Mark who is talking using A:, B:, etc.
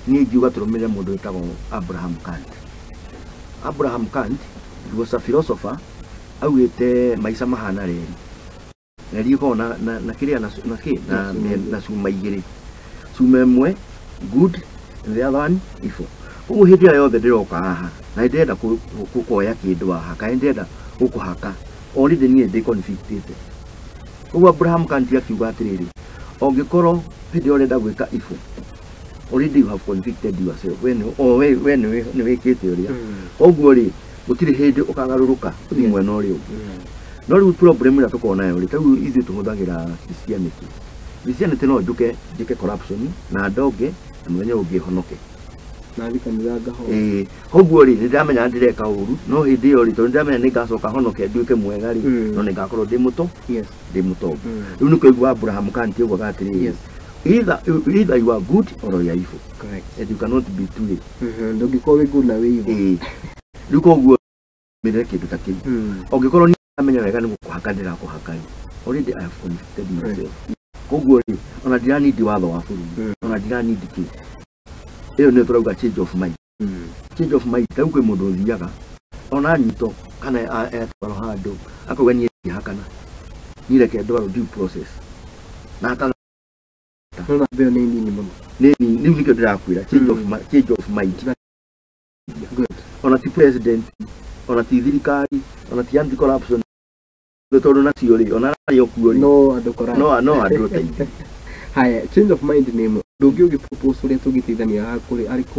A: Niĩ ingiuga tũrũmĩrĩre mũndũ wĩtagwo Abraham Kant. Abraham Kant, he was a philosopher. Augĩte maica mahana reri. Reri ĩkoragwo na kĩrĩa na kĩ na, na cuma igĩrĩ, cuma ĩmwe good and the other one evil. Koguo hĩndĩ ĩrĩa yothe ndĩroka haha na nĩ ndĩrenda kuoya kĩndũ haha kana nĩ ndĩrenda gũkũhaka, already niĩ ndĩ convicted. Koguo Abraham Kant akiuga atĩrĩrĩ, ũngĩkorwo hĩndĩ ĩrĩa ũrenda gwĩka evil, already you have convicted yourself. We nĩ o we nĩ wĩkĩte ũrĩa. Koguo rĩ, gũtirĩ hĩndĩ ũkagarũrũka ũthiĩ mwena ũrĩa ũngĩ. No rĩu problem ĩrĩa tũkoragwo nayo rĩ, ta rĩu ithuĩ tũhũthagĩra Christianity. Christianity, no njũke njĩke corruption na ndonge na mũthenya ũyũ ũngĩ honoke.
B: Na thiĩ kanitha ngahoya.
A: Ĩĩ, koguo rĩ, nĩ ndĩramenya ndĩreka ũru, no hĩndĩ ĩyo rĩ, tondũ nĩ ndĩramenya nĩ ngacoka honoke nduĩke mwega rĩ, no nĩ ngakorwo ndĩ mũto ndĩ mũtongu. Rĩu nĩ kũigua Abraham Kant augaga atĩrĩrĩ, either you are good or you are evil and you cannot be two ways.
B: Ndũngĩkorwo wĩ good na wĩ evil.
A: Ĩĩ, rĩu koguo mĩrĩre kĩndũ ta kĩu, ũngĩkorwo nĩ amenya wega nĩ gũkũhaka ndĩrakũhaka rĩ, already I have convicted myself. Koguo rĩ, ona ndiranindi watho wa bũrũri, ona ndiranindi kĩ. Ĩyo nĩyo tũrauga change of mind. Change of mind, ta rĩu kwĩ mũndũ ũthiaga ona anyitwo kana etwarwo handũ, akauga, "Niĩ ndihakana, niĩ reke ndwarwo due process," na aka
B: No namba ĩyo nĩ nini mũno.
A: Nĩ rĩu nĩkĩo ndĩrakwĩra change of mind. Ona ti president, ona ti thirikari, ona ti anti corruption, tondũ nacio rĩ, ona arĩ o kuo rĩ,
B: no andũ corrupt.
A: No andũ ũteithio.
B: Haya, change of mind nĩ ĩmwe. Ũndũ ũngĩ ũngĩ propose ũrĩa tũngĩteithania haha kũrĩ arĩ kũ